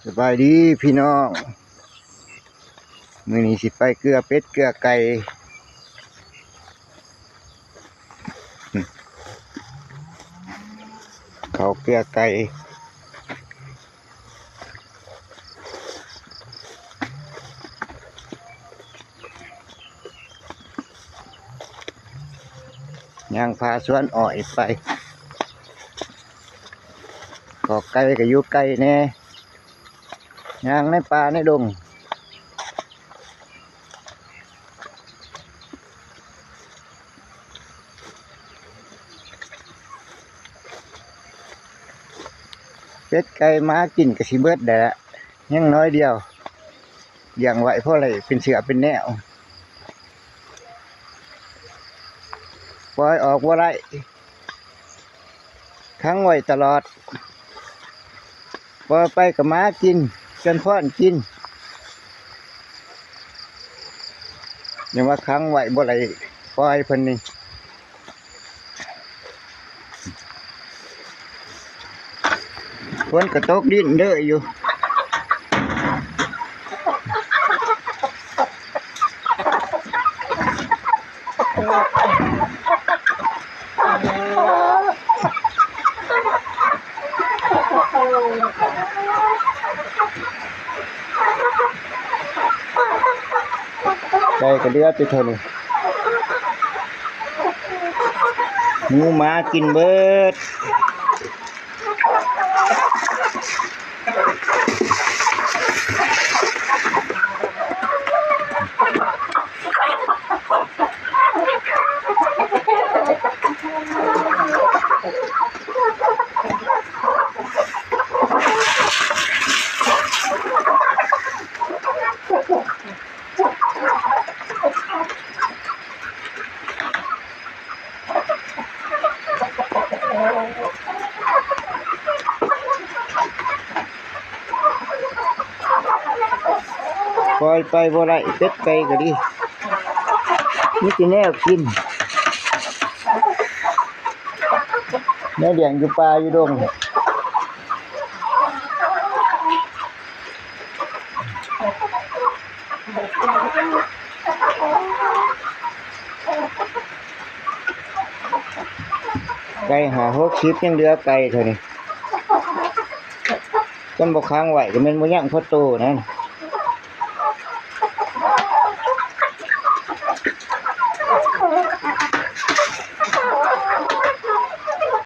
ສະບາຍດີພີ່ນ້ອງ, ມື້ນີ້ຊິໄປເກືອເປັດເກືອໄກ່ ເຂົ້າເກືອໄກ່. ຍ່າງຜ່າສວນອ້ອຍໄປ, ຄອກໄກ່ກໍຢູ່ໃກ້ແດ່, ຍ່າງໃນປ່າໃນດົງ. ເປັດໄກ່ໝາກິນກໍຊິເບິດແລ້ວ, ຍັງໜ້ອຍດຽວ, ລ້ຽງໄວ້ພໍໄດ້ເປັນເຊື້ອເປັນແນວ. ປ່ອຍອອກບໍ່ໄດ້, ຂັງໄວ້ຕະຫຼອດ, ປ່ອຍໄປກໍໝາກິນ, ຈົນພ້ອນກິນ, ຍັງວ່າຂັງໄວ້ບໍ່ໄດ້ປ່ອຍເພິ່ນນີ້. ຝົນກໍຕົກດິນເດີຢູ່. ໄກ່ກໍເຫຼືອແຕ່ເທົ່ານີ້, ໝູໝາກິນເບິດ. ປ່ອຍໄປບໍ່ໄດ້, ເປັດໄກ່ກໍດີ, ມີແຕ່ແນວກິນ, ແນວລ້ຽງຢູ່ປ່າຢູ່ດົງ. ໄກ່ຫ້າຫົກສິບ ຍັງເຫຼືອໄກ່ເທົ່ານີ້, ຄັນບໍ່ຂັງໄວ້ກໍແມ່ນບໍ່ຍັງພໍໂຕນັ້ນ.